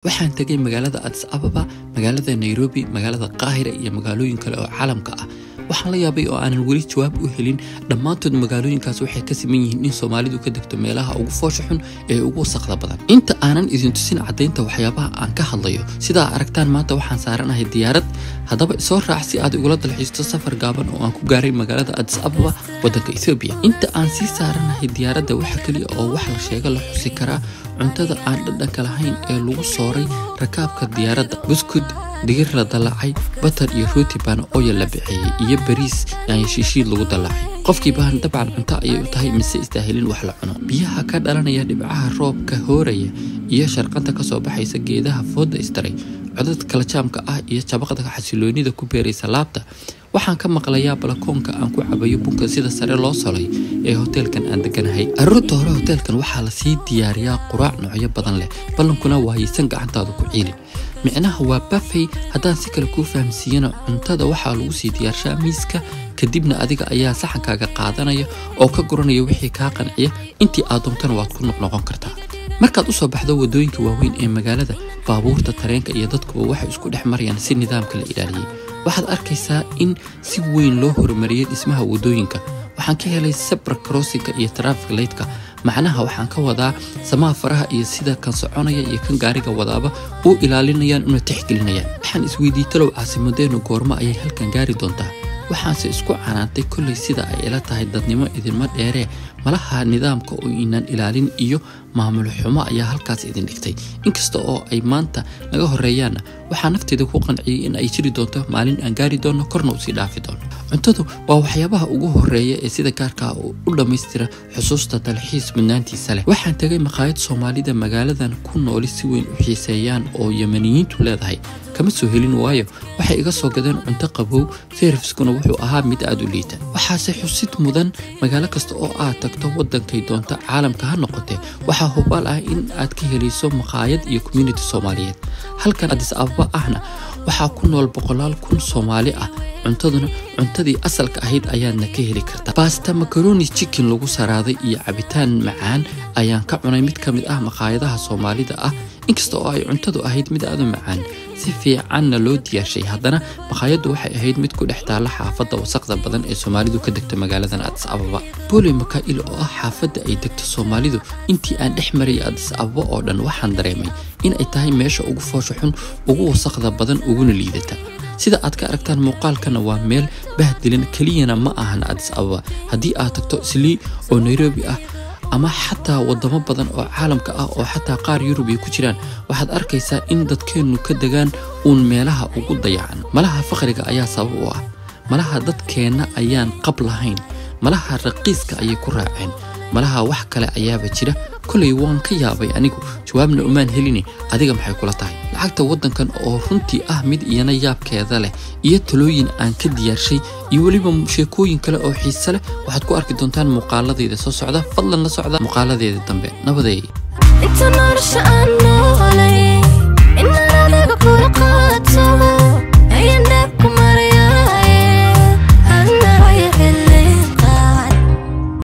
Waxaan tegay magaalada Addis Ababa, magaalada Nairobi, magaalada Qaahira iyo magaalooyin kale oo caalamka ah. Waxaan la yaabay oo aanan weli jawaab u helin, dhammaantood magaalooyinkaas waxay ka siman yihiin in Soomaalidu ka degto meelaha ugu foosha xun ee ugu wasaqda badan. Inta aanan idin tusin caddaynta waxyaabaha aan ka hadlayo, sidaa aragtaan maanta waxaan saaranahay diyaarad. Haddaba isoo raac si aad igula dalxiisto safar gaaban oo aan ku gaaray magaalada Addis Ababa, waddanka Ethiopia. Inta aan sii saaranahay diyaaradda, waxa keliya oo wax la sheego la xusi karaa cuntada aan dhadhanka lahayn ee lagu sooray rakaabka diyaaradda: buskud, digir la dallacay, batar iyo rooti baana oya la bixiyey, iyo bariis yaanyo shiishiid lagu dallacay. Qofkii baahan dabcan cunto ayay u tahay, mise istaahilin wax la cuno. Biyaha ka dhalanaya dhibcaha roobka hooraya iyo sharqanta kasoo baxaysa geedaha fooda istaray, codad kala jaamka ah iyo jabaqda xasiloonida ku beeraysa laabta waxaan ka maqlayaa balakoonka aan ku cabayo bunka sida sare loo solay ee hoteelkan aan deganahay. Aroorta hore hoteelkan waxaa lasii diyaariyaa quraac noocyo badan leh, ballankuna waa haysan gacantaada ku ciilin. Micnaha waa buffet. Haddaan si kale kuu fahamsiiyana, cuntada waxaa lagu sii diyaarshaa miiska, kadibna adiga ayaa saxankaaga qaadanaya oo ka guranaya wixii kaa qanciya. Intii aad doontana waad ku noqnoqon kartaa. Markaad usoo baxdo wadooyinka waaweyn ee magaalada, baabuurta, tareenka iyo dadkuba waxay isku dhex marayaan si nidaamka la ilaaliyey. Waxaad arkaysaa in si weyn loo horumariyey dhismaha wadooyinka. Waxaan ka helay zebra crossinga iyo traffic lightka, macnaha waxaan ka wadaa samaha faraha, iyo sida kan soconaya iyo kan gaariga wadaaba u ilaalinayaan una tixgelinayaan. Waxaan isweydiiyey, talow caasimadeenu goormo ayay halkan gaari doontaa? Waxaanse isku canaantay, kolley sida ay ila tahay dadnimo idinma dheeree, malaha nidaamka oo inaan ilaalin iyo maamul xumo ayaa halkaas idin dhigtay. Inkasta oo ay maanta naga horeeyaanna, waxaa nafteeda ku qanciyey in ay jiri doonto maalin aan gaari doono, korna usii dhaafi doono. Cuntadu waa waxyaabaha ugu horeeya ee sida gaarka ah u dhammaystira xusuusta dalxiis mudnaantiisa leh. Waxaan tegay maqaayad Soomaalida magaaladan ku nooli si weyn u xiiseeyaan oo Yemaniyiintu leedahay. Kama soo helin, waayo waxay iga soo gadeen cunto qabow, servicekuna wuxuu ahaa mid aada u liita. Waxaase xusid mudan, magaalo kasta oo aad tagto, waddankay doonta caalamka ha noqotee, waxaa hubaal ah in aad ka helayso maqaayad iyo community Soomaaliyeed. Halkan Addis Ababa ahna waxaa ku nool boqolaal kun Soomaali ah, cuntaduna cuntadii asalka ahayd ayaadna ka heli kartaa. Basta macaroni chicken lagu saraaday iyo cabitaan macaan ayaan ka cunay mid ka mid ah maqaayadaha Soomaalida ah. Inkasta oo ay cuntadu ahayd mid aada u macaan, si fiicanna loo diyaarshay, haddana maqaayaddu waxay ahayd mid ku dhex taalla xaafadda wasaqda badan ee Soomaalidu ka degto magaaladan Addis Ababa, Bole Makail, oo ah xaafadda ay degto Soomaalidu. Intii aan dhex marayay Addis Ababa oo dhan, waxaan dareemay in ay tahay meesha ugu foosha xun, ugu wasaqda badan, uguna liidata. Sida aad ka aragtaan muuqaalkana, waa meel bahdilan. Keliyana ma ahan Addis Ababa. Haddii aad tagto Islii oo Nairobi ah ama xataa wadamo badan oo caalamka ah, oo xataa qaar Yurub ay ku jiraan, waxaad arkaysaa in dadkeennu ka degaan uun meelaha ugu dayacan. Malaha faqriga ayaa sabab u ah, malaha dadkeenna ayaan qab lahayn, malaha raqiiska ayay ku raaceen, malaha wax kale ayaaba jira. Kolay waan ka yaabay anigu, jawaabna umaan heline. Adiga maxay kula tahay? Lacagta waddankan oo runtii ah mid iyana yaabkeeda leh, iyo talooyin aan ka diyaarshay, iyo weliba sheekooyin kale oo xiise leh waxaad ku arki doontaan muuqaaladeyda soo socda. Fadlan la socda muuqaaladeeda dambe. Nabadeey. Inta nolosha aan